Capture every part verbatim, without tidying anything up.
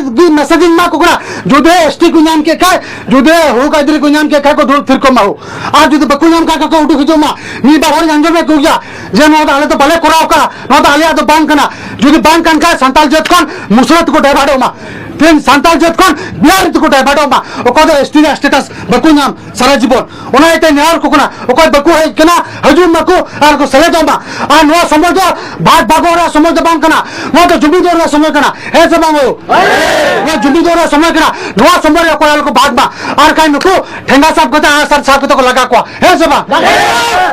ᱜᱮ ᱢᱮᱥᱮᱡᱽ ᱤᱧ ᱮᱢᱟ ᱠᱚ ᱠᱟᱱᱟ, ᱡᱩᱫᱤ ᱮᱥ ᱴᱤ ᱠᱚ ᱧᱟᱢ ᱠᱮᱫ ᱠᱷᱟᱡ, ᱡᱩᱫᱤ ᱦᱚᱠ ᱟᱹᱭᱫᱟᱹᱨᱤ ᱠᱚ ᱧᱟᱢ ᱠᱮᱫ ᱠᱷᱟᱡ ᱠᱚ ᱫᱩᱲᱩᱵ ᱛᱷᱤᱨ ᱠᱚᱜ ᱢᱟ ᱦᱳ, ᱟᱨ ᱡᱩᱫᱤ ᱵᱟᱠᱚ ᱧᱟᱢ ᱠᱷᱟᱡ ᱠᱚ ᱩᱰᱩᱠ ᱦᱤᱡᱩᱜ ᱢᱟ᱾ ᱢᱤᱫ ᱵᱟᱨ ᱦᱚᱲᱤᱧ ᱟᱸᱡᱚᱢᱮᱫ ᱠᱚ ᱜᱮᱭᱟ ᱡᱮ ᱱᱚᱣᱟ ᱫᱚ ᱟᱞᱮ ᱫᱚ ᱵᱟᱞᱮ ᱠᱚᱨᱟᱣ ᱠᱟᱜᱼᱟ, ᱱᱚᱣᱟ ᱫᱚ ᱟᱞᱮᱭᱟᱜ ᱫᱚ ᱵᱟᱝ ᱠᱟᱱᱟ᱾ ᱡᱩᱫᱤ ᱵᱟᱝ ᱠᱟᱱ ᱠᱷᱟᱡ ᱥᱟᱱᱛᱟᱞ ᱡᱟᱹᱛ ᱠᱷᱚᱱ ᱢᱩᱥᱞᱟᱹ ᱛᱮᱠᱚ ᱰᱟᱭᱵᱷᱟᱨᱴᱚᱜ ᱢᱟ, ᱛᱮᱦᱮᱧ ᱥᱟᱱᱛᱟᱞ ᱡᱟᱹᱛ ᱠᱷᱚᱱ ᱵᱤᱦᱟᱨᱤ ᱛᱮᱠᱚ ᱰᱟᱭᱵᱷᱟᱨᱴᱚᱜ ᱢᱟ, ᱚᱠᱚᱭ ᱫᱚ ᱮᱥ ᱴᱤ ᱨᱮᱭᱟᱜ ᱥᱴᱮᱴᱟᱥ ᱵᱟᱠᱚ ᱧᱟᱢ ᱥᱟᱨᱟ ᱡᱤᱵᱚᱱ᱾ ᱚᱱᱟ ᱤᱭᱟᱹᱛᱮ ᱱᱮᱦᱚᱨ ᱠᱚ ᱠᱟᱱᱟ, ᱚᱠᱚᱭ ᱵᱟᱠᱚ ᱦᱮᱡ ᱠᱟᱱᱟ, ᱦᱤᱡᱩᱜ ᱢᱟᱠᱚ ᱟᱨ ᱠᱚ ᱥᱮᱞᱮᱫᱚᱜ ᱢᱟ᱾ ᱟᱨ ᱱᱚᱣᱟ ᱥᱚᱢᱚᱭ ᱫᱚ ᱵᱷᱟᱜᱽ ᱵᱷᱟᱜᱚᱜ ᱨᱮᱭᱟᱜ ᱥᱚᱢᱚᱭ ᱫᱚ ᱵᱟᱝ ᱠᱟᱱᱟ, ᱱᱚᱣᱟ ᱫᱚ ᱡᱩᱢᱤᱫᱚᱜ ᱨᱮᱭᱟᱜ ᱥᱚᱢᱚᱭ ᱠᱟᱱᱟ᱾ ᱦᱮᱸ ᱥᱮ ᱵᱟᱝ ᱦᱳ? ᱱᱚᱣᱟ ᱡᱩᱢᱤᱫᱚᱜ ᱨᱮᱭᱟᱜ ᱥᱚᱢᱚᱭ ᱠᱟᱱᱟ᱾ ᱱᱚᱣᱟ ᱥᱚᱢᱚᱭ ᱨᱮ ᱚᱠᱚᱭ ᱟᱞᱚ ᱠᱚ ᱵᱷᱟᱜᱽ ᱢᱟ᱾ ᱟᱨ ᱠᱷᱟᱡ ᱱᱩᱠᱩ ᱴᱷᱮᱸᱜᱟ ᱥᱟᱵ ᱠᱟᱛᱮ, ᱟᱜ ᱥᱟᱨ ᱥᱟᱵ ᱠᱟᱛᱮ ᱠᱚ ᱞᱟᱜᱟ ᱠᱚᱣᱟ᱾ ᱦᱮᱸ ᱥᱮ ᱵᱟᱝ?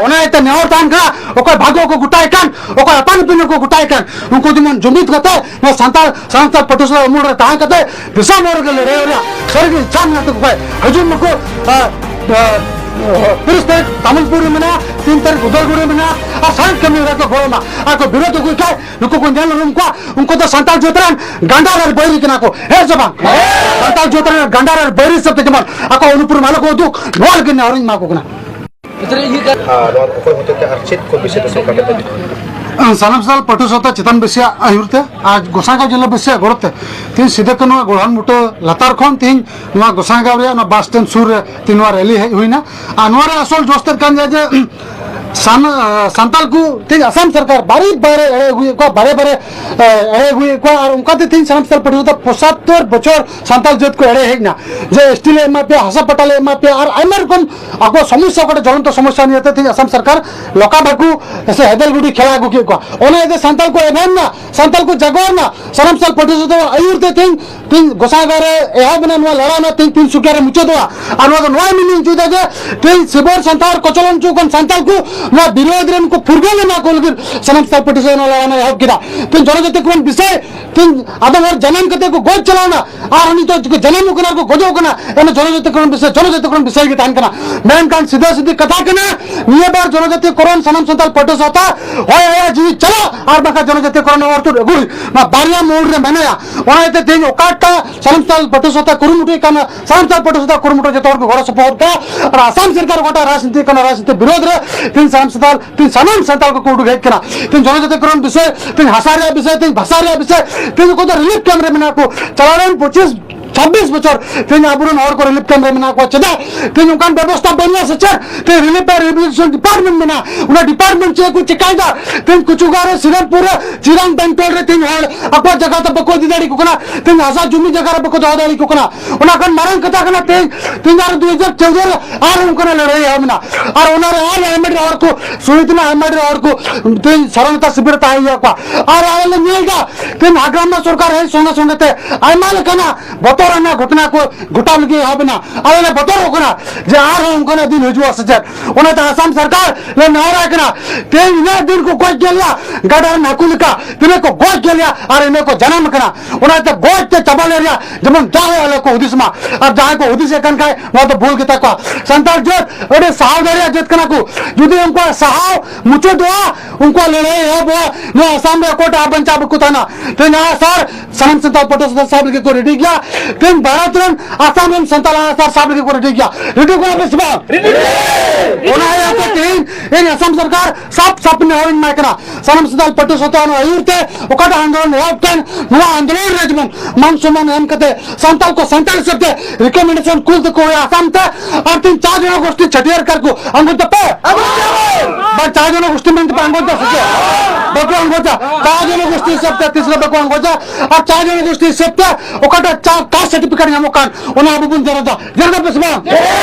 ᱚᱱᱟ ᱤᱭᱟᱹᱛᱮ ᱱᱮᱦᱚᱨ ᱛᱟᱦᱮᱱ ᱠᱟᱱᱟ, ᱚᱠᱚᱭ ᱵᱷᱟᱜᱚᱜ ᱠᱚ ᱜᱚᱴᱟᱭ ᱠᱟᱱ, ᱚᱠᱚᱭ ᱟᱯᱟᱱ ᱟᱹᱯᱤᱱ ᱠᱚ ᱜᱚᱴᱟᱭ ᱠᱟᱱ, ᱩᱱᱠᱩ ᱡᱮᱢᱚᱱ ᱡᱩᱢᱤᱫ ᱠᱟᱛᱮ ᱱᱚᱣᱟ ᱥᱟᱱᱛᱟᱲ, ᱥᱟᱱᱛᱟᱲ ᱯᱟᱹᱴᱷᱩᱣᱟᱹ ᱩᱢᱩᱞ ᱨᱮ ᱛᱟᱦᱮᱸ ᱠᱟᱛᱮ ᱫᱤᱥᱚᱢ ᱦᱚᱲ ᱜᱮ ᱞᱟᱹᱲᱦᱟᱹᱭ ᱨᱮᱭᱟᱜ ᱥᱟᱹᱨᱤ ᱜᱮ ᱤᱪᱪᱷᱟ ᱢᱮᱱᱟᱜ ᱛᱟᱠᱚ ᱠᱷᱟᱡ ᱦᱤᱡᱩᱜ ᱢᱟᱠᱚ, ᱟ, ᱟ, ᱛᱤᱨᱤᱥ ᱛᱟᱹᱨᱤᱠᱷ ᱛᱟᱢᱩᱞᱯᱩᱨ ᱨᱮ ᱢᱮᱱᱟᱜᱼᱟ, ᱛᱤᱱ ᱛᱟᱹᱨᱤᱠᱷ ᱩᱫᱟᱞᱜᱩᱲᱤ ᱨᱮ ᱢᱮᱱᱟᱜᱼᱟ, ᱟᱨ ᱥᱟᱱᱟᱢ ᱠᱟᱹᱢᱤ ᱦᱚᱨᱟ ᱠᱚ ᱜᱚᱲᱚ ᱢᱟ᱾ ᱟᱨ ᱠᱚ ᱵᱤᱨᱳᱫ ᱟᱹᱜᱩᱭ ᱠᱷᱟᱡ ᱱᱩᱠᱩ ᱠᱚ ᱧᱮᱞ ᱩᱨᱩᱢ ᱠᱚᱣᱟ, ᱩᱱᱠᱩ ᱫᱚ ᱥᱟᱱᱛᱟᱲ ᱡᱟᱹᱛ ᱨᱮᱱ ᱜᱟᱸᱰᱟᱨ ᱟᱨ ᱵᱟᱹᱭᱨᱤ ᱠᱟᱱᱟ ᱠᱚ, ᱦᱮᱸ ᱥᱮ ᱵᱟᱝ? ᱥᱟᱱᱛᱟᱲ ᱡᱟᱹᱛ ᱨᱮᱱ ᱜᱟᱸᱰᱟᱨ ᱟᱨ ᱵᱟᱹᱭᱨᱤ ᱦᱤᱥᱟᱹᱵ ᱛᱮ ᱡᱮᱢᱚᱱ ᱟᱠᱚᱣᱟᱜ ᱩᱱᱩᱯᱩᱨᱩᱢ ᱟᱞᱚ ᱠᱚ ᱩᱫᱩᱜ, ᱱᱚᱣᱟ ᱞᱟᱹᱜᱤᱫ ᱱᱮᱦᱚᱨᱤᱧ ᱮᱢᱟ ᱠᱚ ᱠᱟᱱᱟ᱾ ᱟᱨ ᱱᱚᱣᱟ ᱚᱠᱚᱭ ᱦᱚᱛᱮᱛᱮ ᱟᱨ ᱪᱮᱫ ᱠᱚ ᱵᱤᱥᱚᱭ ᱛᱮ ᱥᱚᱨᱠᱟᱨ ᱴᱷᱮᱱ ᱯᱮ ᱡᱤᱛᱟᱹᱣ ᱮᱱᱟ? ᱥᱟᱱᱟᱢ ᱥᱟᱱᱛᱟᱲ ᱯᱟᱹᱴᱷᱩᱣᱟᱹ ᱥᱟᱶᱛᱟ ᱪᱮᱛᱟᱱ ᱵᱟᱹᱥᱤᱭᱟᱜ ᱟᱹᱭᱩᱨ ᱛᱮ ᱟᱨ ᱜᱚᱸᱥᱟᱭᱜᱟᱸᱣ ᱡᱮᱞᱟ ᱵᱟᱹᱥᱤᱭᱟᱜ ᱜᱚᱲᱚ ᱛᱮ ᱛᱮᱦᱮᱧ ᱥᱤᱫᱩ ᱠᱟᱹᱱᱦᱩᱣᱟᱜ ᱜᱚᱲᱦᱚᱱ ᱵᱩᱴᱟᱹ ᱞᱟᱛᱟᱨ ᱠᱷᱚᱱ ᱛᱮᱦᱮᱧ ᱱᱚᱣᱟ ᱜᱚᱸᱥᱟᱭᱜᱟᱸᱣ ᱨᱮᱭᱟᱜ ᱱᱚᱣᱟ ᱵᱟᱥ ᱥᱴᱮᱱᱰ ᱥᱩᱨ ᱨᱮ ᱛᱮᱦᱮᱧ ᱱᱚᱣᱟ ᱨᱮᱞᱤ ᱦᱮᱡ ᱦᱩᱭᱱᱟ᱾ ᱟᱨ ᱱᱚᱣᱟ ᱨᱮ ᱟᱥᱚᱞ ᱡᱚᱥ ᱛᱮᱫ ᱠᱟᱱ ᱜᱮᱭᱟ ᱡᱮ ᱥᱟᱱ-, ᱥᱟᱱᱛᱟᱲ ᱠᱚ ᱛᱮᱦᱮᱧ ᱟᱥᱟᱢ ᱥᱚᱨᱠᱟᱨ ᱵᱟᱨᱮ ᱵᱟᱨᱮ ᱮᱲᱮ ᱟᱹᱜᱩᱭᱮᱫ ᱠᱚᱣᱟ, ᱵᱟᱨᱮ ᱵᱟᱨᱮ, ᱮ, ᱮᱲᱮ ᱟᱹᱜᱩᱭᱮᱫ ᱠᱚᱣᱟ᱾ ᱟᱨ ᱚᱱᱠᱟᱛᱮ ᱛᱮᱦᱮᱧ ᱥᱟᱱᱟᱢ ᱥᱟᱱᱛᱟᱲ ᱯᱟᱹᱴᱷᱩᱣᱟᱹ ᱫᱚ ᱯᱚᱸᱪᱟᱛᱛᱳᱨ ᱵᱚᱪᱷᱚᱨ ᱥᱟᱱᱛᱟᱲ ᱡᱟᱹᱛ ᱠᱚ ᱮᱲᱮ ᱦᱮᱡ ᱮᱱᱟ ᱡᱮ ᱮᱥ ᱴᱤ ᱞᱮ ᱮᱢᱟ ᱯᱮᱭᱟ, ᱦᱟᱥᱟ ᱯᱟᱴᱟ ᱞᱮ ᱮᱢᱟ ᱯᱮᱭᱟ, ᱟᱨ ᱟᱭᱢᱟ ᱨᱚᱠᱚᱢ ᱟᱠᱚ ᱥᱚᱢᱚᱥᱥᱟ, ᱚᱠᱟᱴᱟᱜ ᱡᱚᱞᱚᱱᱛᱚ ᱥᱚᱢᱚᱥᱥᱟ ᱱᱤᱭᱮᱛᱮ ᱛᱮᱦᱮᱧ ᱟᱥᱟᱢ ᱥᱚᱨᱠᱟᱨ ᱞᱚᱠᱟ ᱵᱷᱟᱠᱩ ᱥᱮ ᱦᱮᱫᱮᱞ ᱜᱩᱰᱤ ᱠᱷᱮᱞᱟ ᱟᱹᱜᱩ ᱠᱮᱫ ᱠᱚᱣᱟ᱾ ᱚᱱᱟ ᱤᱭᱟᱹᱛᱮ ᱥᱟᱱᱛᱟᱲ ᱠᱚ ᱮᱵᱷᱮᱱ ᱮᱱᱟ, ᱥᱟᱱᱛᱟᱲ ᱠᱚ ᱡᱟᱜᱚᱨ ᱮᱱᱟ, ᱥᱟᱱᱟᱢ ᱥᱟᱱᱛᱟᱲ ᱯᱟᱹᱴᱷᱩᱣᱟᱹ ᱥᱟᱶᱛᱟ ᱟᱹᱭᱩᱨ ᱛᱮ ᱛᱮᱦᱮᱧ ᱛᱮᱦᱮᱧ ᱜᱚᱸᱥᱟᱭᱜᱟᱸᱣ ᱨᱮ ᱮᱦᱚᱵ ᱮᱱᱟ, ᱱᱚᱣᱟ ᱞᱟᱲᱟᱣ ᱮᱱᱟ, ᱛᱮᱦᱮᱧ ᱛᱤᱱᱥᱩᱠᱤᱭᱟ ᱨᱮ ᱢᱩᱪᱟᱹᱫᱚᱜᱼᱟ᱾ ᱟᱨ ᱱᱚᱣᱟ ᱫᱚ ᱱᱚᱣᱟ ᱢᱮᱱ ᱤᱧ ᱦᱚᱪᱚᱭᱮᱫᱟ ᱡᱮ ᱛᱮᱦᱮᱧ ᱥᱤᱵᱚᱨ ᱥᱟᱱᱛᱟᱲ ᱠᱚᱪᱞᱚᱱ ᱦᱚᱪᱚ ᱠᱟᱱ ᱥᱟᱱᱛᱟᱲ ᱠᱚ ᱱᱚᱣᱟ ᱵᱤᱨᱳᱫᱷ ᱨᱮ ᱱᱩᱠᱩ ᱯᱷᱩᱨᱜᱟᱹᱞ ᱮᱢᱟ ᱠᱚ ᱞᱟᱹᱜᱤᱫ ᱥᱟᱱᱟᱢ ᱥᱟᱱᱛᱟᱲ ᱯᱟᱹᱴᱷᱩᱣᱟᱹ ᱥᱟᱶᱛᱟ ᱱᱚᱣᱟ ᱞᱟᱲᱟᱣ ᱮᱦᱚᱵ ᱠᱮᱫᱟ᱾ ᱛᱮᱦᱮᱧ ᱡᱚᱱᱚᱡᱟᱛᱤ ᱠᱚᱨᱮᱱ ᱵᱤᱥᱚᱭ ᱛᱮᱦᱮᱧ ᱟᱫᱚᱢ ᱦᱚᱲ ᱡᱟᱱᱟᱢ ᱠᱟᱛᱮ ᱠᱚ ᱜᱚᱡ ᱪᱟᱞᱟᱣ ᱮᱱᱟ, ᱟᱨ ᱱᱤᱛᱚᱜ ᱠᱚ ᱡᱟᱱᱟᱢᱚᱜ ᱠᱟᱱᱟ ᱟᱨ ᱠᱚ ᱜᱚᱡᱚᱜ ᱠᱟᱱᱟ, ᱮᱱ ᱡᱚᱱᱚᱡᱟᱛᱤ ᱠᱚᱨᱮᱱ ᱵᱤᱥᱚᱭ, ᱡᱚᱱᱚᱡᱟᱛᱤ ᱠᱚᱨᱮᱱ ᱵᱤᱥᱚᱭ ᱜᱮ ᱛᱟᱦᱮᱱ ᱠᱟᱱᱟ᱾ ᱢᱮᱱᱠᱷᱟᱱ ᱥᱤᱫᱷᱟᱹ ᱥᱤᱫᱷᱤ ᱠᱟᱛᱷᱟ ᱠᱟᱱᱟ, ᱱᱤᱭᱟᱹ ᱵᱟᱨ ᱡᱚᱱᱚᱡᱟᱛᱤ ᱠᱚᱨᱮᱱ ᱥᱟᱱᱟᱢ ᱥᱟᱱᱛᱟᱲ ᱯᱟᱹᱴᱷᱩᱣᱟᱹ ᱥᱟᱶᱛᱟ ᱦᱚᱭ ᱟᱭᱟ ᱡᱤᱣᱤ ᱪᱟᱞᱟᱜ, ᱟᱨ ᱵᱟᱝᱠᱷᱟᱱ ᱡᱚᱱᱚᱡᱟᱛᱤ ᱠᱚᱨᱮᱱ ᱚᱨ ᱛᱩᱫ ᱟᱹᱜᱩᱭ, ᱱᱚᱣᱟ ᱵᱟᱨᱭᱟ ᱢᱳᱲ ᱨᱮ ᱢᱮᱱᱟᱭᱟ᱾ ᱚᱱᱟ ᱤᱭᱟᱹᱛᱮ ᱛᱮᱦᱮᱧ ᱚᱠᱟᱴᱟᱜ ᱥᱟᱱᱟᱢ ᱥᱟᱱᱛᱟᱲ ᱯᱟᱹᱴᱷᱩᱣᱟᱹ ᱥᱟᱶᱛᱟ ᱠᱩᱨᱩᱢᱩᱴᱩᱭ ᱠᱟᱱᱟ, ᱥᱟᱱᱟᱢ ᱥᱟᱱᱛᱟᱲ ᱯᱟᱹᱴᱷᱩᱣᱟᱹ ᱥᱟᱶᱛᱟ ᱠᱩᱨᱩᱢᱩᱴᱩ ᱡᱚᱛᱚ ᱦᱚᱲ ᱠᱚ ᱜᱚᱲᱚ ᱥᱚᱯᱚᱦᱚᱫ ᱠᱟᱜᱼᱟ᱾ ᱟᱨ ᱟᱥᱟᱢ ᱥᱚᱨᱠᱟᱨ ᱚᱠᱟᱴᱟᱜ ᱨᱟᱡᱽᱱᱤᱛᱤ ᱠᱟᱱᱟ, ᱨᱟᱡᱽᱱᱤᱛᱤ ᱵᱤᱨᱳᱫᱷ ᱨᱮ ᱛᱮᱦᱮᱧ ᱥᱟᱱᱟᱢ ᱥᱟᱱᱛᱟᱲ, ᱛᱮᱦᱮᱧ ᱥᱟᱱᱟᱢ ᱥᱟᱱᱛᱟᱲ ᱠᱚᱠᱚ ᱩᱰᱩᱠ ᱦᱮᱡ ᱠᱟᱱᱟ᱾ ᱛᱮᱦᱮᱧ ᱡᱚᱱᱚᱡᱟᱛᱤᱠᱚᱨᱚᱱ ᱵᱤᱥᱚᱭ, ᱛᱮᱦᱮᱧ ᱦᱟᱥᱟ ᱨᱮᱭᱟᱜ ᱵᱤᱥᱚᱭ, ᱛᱮᱦᱮᱧ ᱵᱷᱟᱥᱟ ᱨᱮᱭᱟᱜ ᱵᱤᱥᱚᱭ, ᱛᱮᱦᱮᱧ ᱚᱠᱚᱭ ᱫᱚ ᱨᱤᱞᱤᱯ ᱠᱮᱢᱯ ᱨᱮ ᱢᱮᱱᱟᱜ ᱠᱚ, ᱪᱟᱞᱟᱣᱮᱱ ᱯᱚᱸᱪᱤᱥ ᱪᱷᱟᱵᱵᱤᱥ ᱵᱚᱪᱷᱚᱨ ᱛᱮᱦᱮᱧ ᱟᱵᱚᱨᱮᱱ ᱦᱚᱲ ᱠᱚ ᱨᱤᱞᱤᱯ ᱠᱮᱢᱯ ᱨᱮ ᱢᱮᱱᱟᱜ ᱠᱚᱣᱟ᱾ ᱪᱮᱫᱟᱜ? ᱛᱮᱦᱮᱧ ᱚᱱᱠᱟᱱ ᱵᱮᱵᱚᱥᱛᱷᱟ ᱵᱟᱹᱱᱩᱜᱼᱟ ᱥᱮ ᱪᱮᱫ? ᱛᱮᱦᱮᱧ ᱨᱤᱞᱤᱯ ᱮᱱᱰ ᱨᱤᱦᱮᱵᱤᱞᱤᱴᱮᱥᱚᱱ ᱰᱤᱯᱟᱨᱴᱢᱮᱱᱴ ᱢᱮᱱᱟᱜᱼᱟ, ᱚᱱᱟ ᱰᱤᱯᱟᱨᱴᱢᱮᱱᱴ ᱪᱮᱫ ᱠᱚ ᱪᱤᱠᱟᱭᱮᱫᱟ? ᱛᱮᱦᱮᱧ ᱠᱩᱪᱩᱜᱟᱨ ᱨᱮ, ᱥᱤᱨᱟᱢᱯᱩᱨ ᱨᱮ, ᱪᱤᱨᱟᱝ ᱵᱮᱝᱴᱚᱞ ᱨᱮ ᱛᱮᱦᱮᱧ ᱦᱚᱲ ᱟᱠᱚᱣᱟᱜ ᱡᱟᱭᱜᱟ ᱛᱮ ᱵᱟᱠᱚ ᱤᱫᱤ ᱫᱟᱲᱮ ᱠᱚ ᱠᱟᱱᱟ, ᱛᱮᱦᱮᱧ ᱦᱟᱥᱟ ᱡᱩᱢᱤ ᱡᱟᱭᱜᱟ ᱨᱮ ᱵᱟᱠᱚ ᱫᱚᱦᱚ ᱫᱟᱲᱮ ᱠᱚ ᱠᱟᱱᱟ᱾ ᱚᱱᱟ ᱠᱷᱚᱱ ᱢᱟᱨᱟᱝ ᱠᱟᱛᱷᱟ ᱠᱟᱱᱟ, ᱛᱮᱦᱮᱧ, ᱛᱮᱦᱮᱧ ᱟᱨ ᱫᱩ ᱦᱟᱡᱟᱨ ᱪᱳᱫᱽᱫᱳ ᱨᱮ ᱟᱨ ᱚᱱᱠᱟᱱᱟᱜ ᱞᱟᱹᱲᱦᱟᱹᱭ ᱮᱦᱚᱵ ᱮᱱᱟ, ᱟᱨ ᱚᱱᱟ ᱨᱮ ᱟᱨ ᱟᱭᱢᱟ ᱰᱷᱮᱨ ᱦᱚᱲ ᱠᱚ ᱥᱚᱦᱤᱫ ᱮᱱᱟ, ᱟᱭᱢᱟ ᱰᱷᱮᱨ ᱦᱚᱲ ᱠᱚ ᱛᱮᱦᱮᱧ ᱥᱟᱫᱷᱤᱱᱚᱛᱟ ᱥᱤᱵᱤᱨ ᱨᱮ ᱛᱟᱦᱮᱸ ᱦᱩᱭᱩᱜ ᱠᱚᱣᱟ᱾ ᱟᱨ ᱟᱞᱮ ᱞᱮ ᱧᱮᱞ ᱮᱫᱟ, ᱛᱮᱦᱮᱧ ᱦᱟᱜᱨᱟᱢ ᱨᱮᱱᱟᱜ ᱥᱚᱨᱠᱟᱨ ᱦᱮᱡ ᱥᱚᱸᱜᱮ ᱥᱚᱸᱜᱮ ᱛᱮ ᱟᱭᱢᱟ ᱞᱮᱠᱟᱱᱟᱜ ᱵᱚᱛᱚᱨ ᱟᱱᱟᱜ ᱜᱷᱚᱴᱚᱱᱟ ᱠᱚ ᱜᱷᱚᱴᱟᱣ ᱞᱟᱹᱜᱤᱫ ᱮᱦᱚᱵ ᱮᱱᱟ᱾ ᱟᱞᱮ ᱞᱮ ᱵᱚᱛᱚᱨᱚᱜ ᱠᱟᱱᱟ ᱡᱮ ᱟᱨᱦᱚᱸ ᱚᱱᱠᱟᱱᱟᱜ ᱫᱤᱱ ᱦᱤᱡᱩᱜᱼᱟ ᱥᱮ ᱪᱮᱫ᱾ ᱚᱱᱟᱛᱮ ᱟᱥᱟᱢ ᱥᱚᱨᱠᱟᱨ ᱞᱮ ᱱᱮᱦᱚᱨᱟᱭ ᱠᱟᱱᱟ, ᱛᱮᱦᱮᱧ ᱤᱱᱟᱹᱜ ᱫᱤᱱ ᱠᱚ ᱜᱚᱡ ᱠᱮᱫ ᱞᱮᱭᱟ, ᱜᱟᱰᱟ ᱨᱮᱱ ᱦᱟᱹᱠᱩ ᱞᱮᱠᱟ ᱛᱤᱱᱟᱹᱜ ᱠᱚ ᱜᱚᱡ ᱠᱮᱫ ᱞᱮᱭᱟ ᱟᱨ ᱤᱱᱟᱹᱜ ᱠᱚ ᱡᱟᱱᱟᱢ ᱠᱟᱱᱟ, ᱚᱱᱟᱛᱮ ᱜᱚᱡ ᱛᱮ ᱪᱟᱵᱟ ᱞᱮ ᱨᱮᱭᱟᱜ ᱡᱮᱢᱚᱱ ᱡᱟᱦᱟᱸᱭ ᱟᱞᱚ ᱠᱚ ᱦᱩᱫᱤᱥ ᱢᱟ᱾ ᱟᱨ ᱡᱟᱦᱟᱸᱭ ᱠᱚ ᱦᱩᱫᱤᱥᱮᱫ ᱠᱟᱱ ᱠᱷᱟᱡ, ᱱᱚᱣᱟ ᱫᱚ ᱵᱷᱩᱞ ᱜᱮᱛᱟ ᱠᱚᱣᱟ᱾ ᱥᱟᱱᱛᱟᱲ ᱡᱟᱹᱛ ᱟᱹᱰᱤ ᱥᱟᱦᱟᱣ ᱫᱟᱲᱮᱭᱟᱜ ᱡᱟᱹᱛ ᱠᱟᱱᱟ ᱠᱚ᱾ ᱡᱩᱫᱤ ᱩᱱᱠᱩᱣᱟᱜ ᱥᱟᱦᱟᱣ ᱢᱩᱪᱟᱹᱫᱚᱜᱼᱟ, ᱩᱱᱠᱩᱣᱟᱜ ᱞᱟᱹᱲᱦᱟᱹᱭ ᱮᱦᱚᱵᱚᱜᱼᱟ, ᱱᱚᱣᱟ ᱟᱥᱟᱢ ᱨᱮ ᱚᱠᱚᱭᱴᱟᱜ ᱵᱟᱧᱪᱟᱣ ᱵᱟᱠᱚ ᱛᱟᱦᱮᱱᱟ᱾ ᱛᱮᱦᱮᱧ ᱟᱜ ᱥᱟᱨ ᱥᱟᱱᱟᱢ ᱥᱟᱱᱛᱟᱲ ᱯᱟᱹᱴᱷᱩᱣᱟᱹ ᱥᱟᱶᱛᱟ ᱥᱟᱵ ᱞᱟᱹᱜᱤᱫ ᱠᱚ ᱨᱮᱰᱤ ᱜᱮᱭᱟ᱾ ᱛᱮᱦᱮᱧ ᱵᱷᱟᱨᱚᱛ ᱨᱮᱱ ᱟᱥᱟᱢ ᱨᱮᱱ ᱥᱟᱱᱛᱟᱲ ᱟᱜ ᱥᱟᱨ ᱥᱟᱵ ᱞᱟᱹᱜᱤᱫ ᱠᱚ ᱨᱮᱰᱤ ᱜᱮᱭᱟ᱾ ᱨᱮᱰᱤ ᱠᱚ ᱟᱯᱮ ᱥᱮ ᱵᱟᱝ? ᱚᱱᱟ ᱤᱭᱟᱹᱛᱮ ᱛᱮᱦᱮᱧ ᱤᱧ ᱟᱥᱟᱢ ᱥᱚᱨᱠᱟᱨ ᱥᱟᱯ ᱥᱟᱯ ᱱᱮᱦᱚᱨᱤᱧ ᱮᱢᱟᱭ ᱠᱟᱱᱟ, ᱥᱟᱱᱟᱢ ᱥᱟᱱᱛᱟᱲ ᱯᱟᱹᱴᱷᱩᱣᱟᱹ ᱥᱟᱶᱛᱟ ᱚᱱᱟ ᱟᱹᱭᱩᱨ ᱛᱮ ᱚᱠᱟᱴᱟᱜ ᱟᱱᱫᱳᱞᱚᱱ ᱮᱦᱚᱵ ᱠᱟᱱ, ᱱᱚᱣᱟ ᱟᱱᱫᱳᱞᱚᱱ ᱨᱮ ᱡᱮᱢᱚᱱ ᱢᱟᱱ ᱥᱚᱱᱢᱟᱱ ᱮᱢ ᱠᱟᱛᱮ ᱥᱟᱱᱛᱟᱲ ᱠᱚ ᱥᱟᱱᱛᱟᱲ ᱦᱤᱥᱟᱹᱵ ᱛᱮ ᱨᱤᱠᱚᱢᱮᱱᱰᱮᱥᱚᱱ ᱠᱩᱞ ᱛᱮᱠᱚ ᱦᱩᱭᱩᱜᱼᱟ ᱟᱥᱟᱢ ᱛᱮ᱾ ᱟᱨ ᱛᱤᱱ ᱪᱟᱨ ᱡᱚᱱ ᱜᱳᱥᱴᱤ ᱪᱷᱟᱹᱴᱭᱟᱹᱨ ᱠᱟᱨ ᱠᱚ ᱟᱸᱜᱚᱪ ᱫᱟᱯᱮ? ᱵᱟ ᱪᱟᱨ ᱡᱚᱱ ᱜᱳᱥᱴᱤ ᱢᱮᱱᱛᱮ ᱯᱮ ᱟᱸᱜᱚᱪ ᱫᱟ ᱥᱮ ᱪᱮᱫ? ᱵᱟᱠᱚ ᱟᱸᱜᱚᱪᱟ᱾ ᱪᱟᱨ ᱡᱚᱱ ᱜᱳᱥᱴᱤ ᱦᱤᱥᱟᱹᱵ ᱛᱮ ᱛᱤᱥ ᱨᱮ ᱵᱟᱠᱚ ᱟᱸᱜᱚᱪᱟ᱾ ᱟᱨ ᱪᱟᱨ ᱡᱚᱱ ᱜᱳᱥᱴᱤ ᱦᱤᱥᱟᱹᱵ ᱛᱮ ᱚᱠᱟᱴᱟᱜ ᱪᱟ-, ᱠᱟᱥᱴ ᱥᱟᱨᱴᱤᱯᱷᱤᱠᱮᱴ ᱧᱟᱢᱚᱜ ᱠᱟᱱ, ᱚᱱᱟ ᱟᱵᱚ ᱵᱚᱱ ᱡᱮᱨᱮᱫᱟ᱾ ᱡᱮᱨᱮᱫ ᱟᱯᱮ ᱥᱮ ᱵᱟᱝ?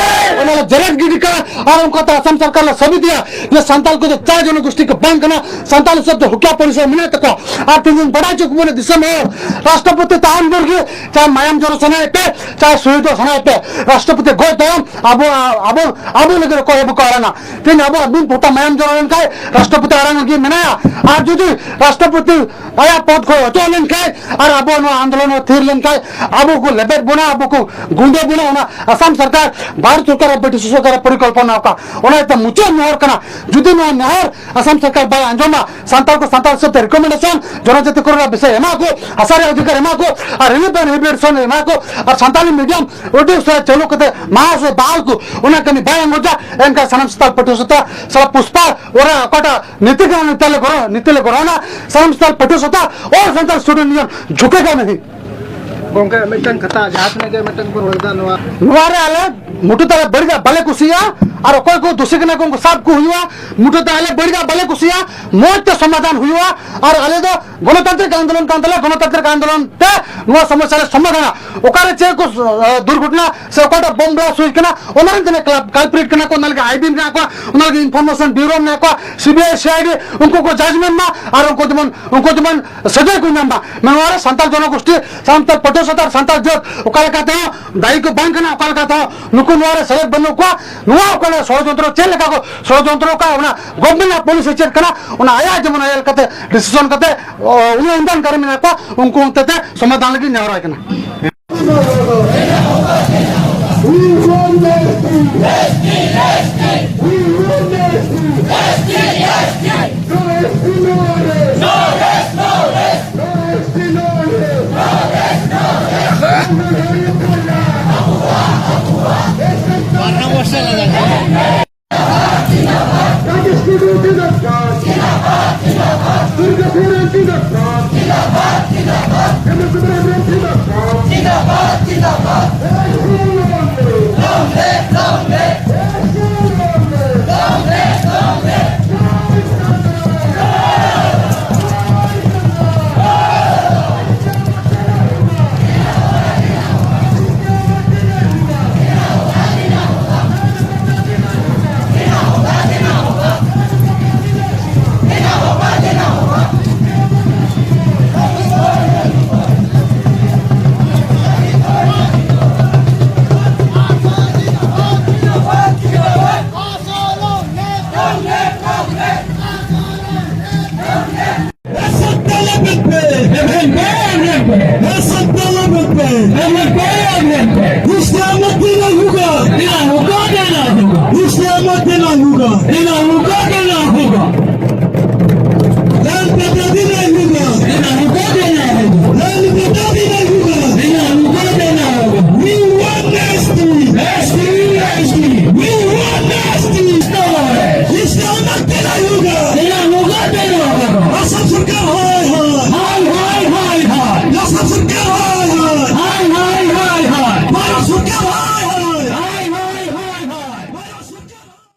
ᱚᱱᱟ ᱞᱮ ᱡᱮᱨᱮᱫ ᱜᱤᱰᱤ ᱠᱟᱜᱼᱟ᱾ ᱟᱨ ᱚᱱᱠᱟ ᱛᱮ ᱟᱥᱟᱢ ᱥᱚᱨᱠᱟᱨ ᱞᱮ ᱥᱟᱹᱵᱤᱛ ᱮᱫᱟ ᱡᱮ ᱥᱟᱱᱛᱟᱲ ᱠᱚᱫᱚ ᱪᱟᱨ ᱡᱚᱱ ᱜᱳᱥᱴᱤ ᱠᱚ ᱵᱟᱝ ᱠᱟᱱᱟ, ᱥᱟᱱᱛᱟᱲ ᱦᱤᱥᱟᱹᱵ ᱛᱮ ᱦᱩᱠᱤᱭᱟ ᱯᱚᱨᱤᱥᱚᱨ ᱢᱮᱱᱟᱜ ᱛᱟᱠᱚᱣᱟ᱾ ᱟᱨ ᱛᱮᱦᱮᱧ ᱵᱚᱱ ᱵᱟᱰᱟᱭ ᱦᱚᱪᱚ ᱠᱚᱵᱚᱱᱟ ᱫᱤᱥᱚᱢ ᱦᱚᱲ, ᱨᱟᱥᱴᱨᱚᱯᱚᱛᱤ ᱛᱟᱦᱮᱱ ᱵᱷᱳᱨ ᱜᱮ ᱪᱟᱦᱮ ᱢᱟᱭᱟᱢ ᱡᱚᱨᱚ ᱥᱟᱱᱟᱭᱮᱫ ᱯᱮ, ᱪᱟᱦᱮ ᱥᱚᱦᱤᱫᱚᱜ ᱥᱟᱱᱟᱭᱮᱫ ᱯᱮ, ᱨᱟᱥᱴᱨᱚᱯᱚᱛᱤ ᱜᱚᱡ ᱛᱟᱭᱚᱢ ᱟᱵᱚ, ᱟᱵᱚ, ᱟᱵᱚ ᱞᱟᱹᱜᱤᱫ ᱚᱠᱚᱭ ᱦᱚᱸ ᱵᱟᱠᱚ ᱟᱲᱟᱝᱟ᱾ ᱛᱮᱦᱮᱧ ᱟᱵᱚᱣᱟᱜ ᱢᱤᱫ ᱯᱷᱚᱴᱟ ᱢᱟᱭᱟᱢ ᱡᱚᱨᱚ ᱞᱮᱱᱠᱷᱟᱱ ᱨᱟᱥᱴᱨᱚᱯᱚᱛᱤ ᱟᱲᱟᱝ ᱞᱟᱹᱜᱤᱫ ᱢᱮᱱᱟᱭᱟ, ᱟᱨ ᱡᱩᱫᱤ ᱨᱟᱥᱴᱨᱚᱯᱚᱛᱤ ᱟᱭᱟᱜ ᱯᱚᱫ ᱠᱷᱚᱱ ᱚᱪᱚᱜ ᱞᱮᱱᱠᱷᱟᱱ ᱟᱨ ᱟᱵᱚ ᱱᱚᱣᱟ ᱟᱱᱫᱳᱞᱚᱱ ᱦᱚᱸ ᱛᱷᱤᱨ ᱞᱮᱱᱠᱷᱟᱱ ᱟᱵᱚ ᱠᱚ ᱞᱮᱵᱮᱫ ᱵᱚᱱᱟ, ᱟᱵᱚ ᱠᱚ ᱜᱩᱸᱰᱟᱹ ᱵᱚᱱᱟ᱾ ᱚᱱᱟ ᱟᱥᱟᱢ ᱥᱚᱨᱠᱟᱨ, ᱵᱷᱟᱨᱚᱛ ᱥᱚᱨᱠᱟᱨ ᱟᱨ ᱵᱨᱤᱴᱤᱥ ᱥᱚᱨᱠᱟᱨ ᱯᱚᱨᱤᱠᱚᱞᱯᱚᱱᱟ ᱚᱠᱟ, ᱚᱱᱟ ᱤᱭᱟᱹᱛᱮ ᱢᱩᱪᱟᱹᱫ ᱱᱮᱦᱚᱨ ᱠᱟᱱᱟ, ᱡᱩᱫᱤ ᱱᱚᱣᱟ ᱱᱮᱦᱚᱨ ᱟᱥᱟᱢ ᱥᱚᱨᱠᱟᱨ ᱵᱟᱭ ᱟᱸᱡᱚᱢᱟ, ᱥᱟᱱᱛᱟᱲ ᱠᱚ ᱥᱟᱱᱛᱟᱲ ᱦᱤᱥᱟᱹᱵ ᱛᱮ ᱨᱤᱠᱚᱢᱮᱱᱰᱮᱥᱚᱱ ᱡᱚᱱᱚᱡᱟᱛᱤ ᱠᱚᱨᱮ ᱨᱮᱱᱟᱜ ᱵᱤᱥᱚᱭ ᱮᱢᱟ ᱠᱚ, ᱦᱟᱥᱟ ᱨᱮᱭᱟᱜ ᱚᱫᱷᱤᱠᱟᱨ ᱮᱢᱟ ᱠᱚ, ᱟᱨ ᱨᱤᱞᱤᱯ ᱮᱱᱰ ᱮᱢᱟ ᱠᱚ, ᱟᱨ ᱥᱟᱱᱛᱟᱲᱤ medium ᱟᱹᱰᱤ ᱩᱥᱟᱹᱨᱟ ᱪᱟᱹᱞᱩ ᱠᱟᱛᱮ ᱢᱟᱦᱟᱥ ᱵᱟᱦᱟᱞ ᱠᱚ ᱚᱱᱟ ᱠᱟᱹᱢᱤ ᱵᱟᱭ ᱟᱸᱜᱚᱪᱟ᱾ ᱮᱱᱠᱷᱟᱱ ᱥᱟᱱᱟᱢ ᱥᱟᱱᱛᱟᱲ ᱯᱟᱹᱴᱷᱩᱣᱟᱹ ᱥᱟᱶᱛᱟ ᱥᱟᱞᱟᱜ ᱯᱩᱥᱯᱟ ᱚᱨᱟ ᱚᱠᱟᱴᱟᱜ ᱱᱤᱛᱤ ᱠᱟᱱᱟ, ᱱᱤᱛᱤ ᱞᱮ ᱜᱚᱨᱚ-, ᱱᱤᱛᱤ ᱞᱮ ᱜᱚᱨᱚᱱᱟ᱾ ᱥᱟᱱᱟᱢ ᱥᱟᱱᱛᱟᱲ ᱯᱟᱹᱴᱷᱩᱣᱟᱹ ᱥᱟᱶᱛᱟ ᱚᱞ ᱥᱟᱱᱛᱟᱲ student union ᱡᱷᱩᱠᱮᱜᱟ ᱱᱟᱦᱤ᱾ ᱜᱚᱝᱠᱮ, ᱢᱤᱫᱴᱟᱝ ᱠᱟᱛᱷᱟ, ᱡᱟᱦᱟᱸ ᱛᱤᱱᱟᱹᱜ ᱜᱮ ᱢᱤᱫᱴᱟᱝ ᱠᱚ ᱨᱚᱲ ᱮᱫᱟ, ᱱᱚᱣᱟ ᱱᱚᱣᱟ ᱨᱮ ᱟᱞᱮ ᱢᱩᱴᱩ ᱛᱟᱞᱮ ᱵᱟᱹᱲᱤᱡᱟᱜ ᱵᱟᱞᱮ ᱠᱩᱥᱤᱭᱟᱜᱼᱟ, ᱟᱨ ᱚᱠᱚᱭ ᱠᱚ ᱫᱩᱥᱤ ᱠᱟᱱᱟ ᱠᱚ ᱩᱱᱠᱩ ᱥᱟᱵ ᱠᱚ ᱦᱩᱭᱩᱜᱼᱟ᱾ ᱢᱩᱴᱩ ᱛᱟᱞᱮ ᱵᱟᱹᱲᱤᱡᱟᱜ ᱵᱟᱞᱮ ᱠᱩᱥᱤᱭᱟᱜᱼᱟ, ᱢᱚᱡᱽ ᱛᱮ ᱥᱚᱢᱟᱫᱷᱟᱱ ᱦᱩᱭᱩᱜᱼᱟ᱾ ᱟᱨ ᱟᱞᱮ ᱫᱚ ᱜᱚᱱᱚᱛᱟᱱᱛᱨᱤᱠ ᱟᱱᱫᱳᱞᱚᱱ ᱠᱟᱱ ᱛᱟᱞᱮᱭᱟ, ᱜᱚᱱᱚᱛᱟᱱᱛᱨᱤᱠ ᱟᱱᱫᱳᱞᱚᱱ ᱛᱮ ᱱᱚᱣᱟ ᱥᱚᱢᱚᱥᱥᱟ ᱞᱮ ᱥᱚᱢᱟᱫᱷᱟᱱᱟ᱾ ᱚᱠᱟᱨᱮ ᱪᱮᱫ ᱠᱚ, ᱟᱸ, ᱫᱩᱨᱜᱷᱚᱴᱚᱱᱟ ᱥᱮ ᱚᱠᱟᱴᱟᱜ bomb blast ᱦᱩᱭ ᱠᱟᱱᱟ, ᱚᱱᱟ ᱨᱮᱱ ᱛᱤᱱᱟᱹᱜ culprit ᱠᱟᱱᱟ ᱠᱚ, ᱚᱱᱟ ᱞᱟᱹᱜᱤᱫ IB ᱢᱮᱱᱟᱜ ᱠᱚᱣᱟ, ᱚᱱᱟ ᱞᱟᱹᱜᱤᱫ Information Bureau ᱢᱮᱱᱟᱜ ᱠᱚᱣᱟ, CBI, CID, ᱩᱱᱠᱩ ᱠᱚ judgment ᱢᱟ, ᱟᱨ ᱩᱱᱠᱩ ᱡᱮᱢᱚᱱ, ᱩᱱᱠᱩ ᱡᱮᱢᱚᱱ ᱥᱟᱹᱡᱟᱹᱭ ᱠᱚ ᱧᱟᱢ ᱢᱟ᱾ ᱱᱚᱣᱟ ᱨᱮ ᱥᱟᱱᱛᱟᱲ ᱡᱚᱱᱚᱜᱳᱥᱴᱤ, ᱥᱟᱱᱛᱟᱲ ᱯᱟᱹᱴᱷᱩᱣᱟᱹ ᱥᱟᱶᱛᱟ, ᱥᱟᱱᱛᱟᱲ ᱡᱟᱹᱛ ᱚᱠᱟ ᱞᱮᱠᱟ ᱛᱮᱦᱚᱸ ᱫᱟᱭᱤ ᱠᱚ ᱵᱟᱝ ᱠᱟᱱᱟ, ᱚᱠᱟ ᱞᱮᱠᱟ ᱛᱮᱦᱚᱸ ᱱᱩᱠᱩ ᱱᱚᱣᱟ ᱨᱮ ᱥᱮᱞᱮᱫ ᱵᱟᱹᱱᱩᱜ ᱠᱚᱣᱟ᱾ ᱱᱚᱣᱟ ᱚᱠᱟ ᱞᱮᱠᱟ ᱥᱚᱲᱚᱡᱚᱱᱛᱨᱚ, ᱪᱮᱫ ᱞᱮᱠᱟ ᱠᱚ ᱥᱚᱲᱚᱡᱚᱱᱛᱨᱚ ᱠᱟᱜᱼᱟ, ᱚᱱᱟ government ᱟᱜ policy ᱪᱮᱫ ᱠᱟᱱᱟ, ᱚᱱᱟ ᱟᱭᱟᱜ ᱡᱮᱢᱚᱱ ᱟᱭᱟᱜ ᱞᱮᱠᱟᱛᱮ decision ᱠᱟᱛᱮ, ᱚ, ᱩᱱᱤ ᱚᱱᱩᱫᱟᱱ ᱠᱟᱨᱤ ᱢᱮᱱᱟᱜ ᱠᱚᱣᱟ, ᱩᱱᱠᱩ ᱦᱚᱛᱮᱛᱮ ᱥᱚᱢᱟᱫᱷᱟᱱ ᱞᱟᱹᱜᱤᱫ ᱱᱮᱦᱚᱨᱟᱭ ᱠᱟᱱᱟ᱾ We want justice. We want justice. No S T, no arrest. No S T, no arrest.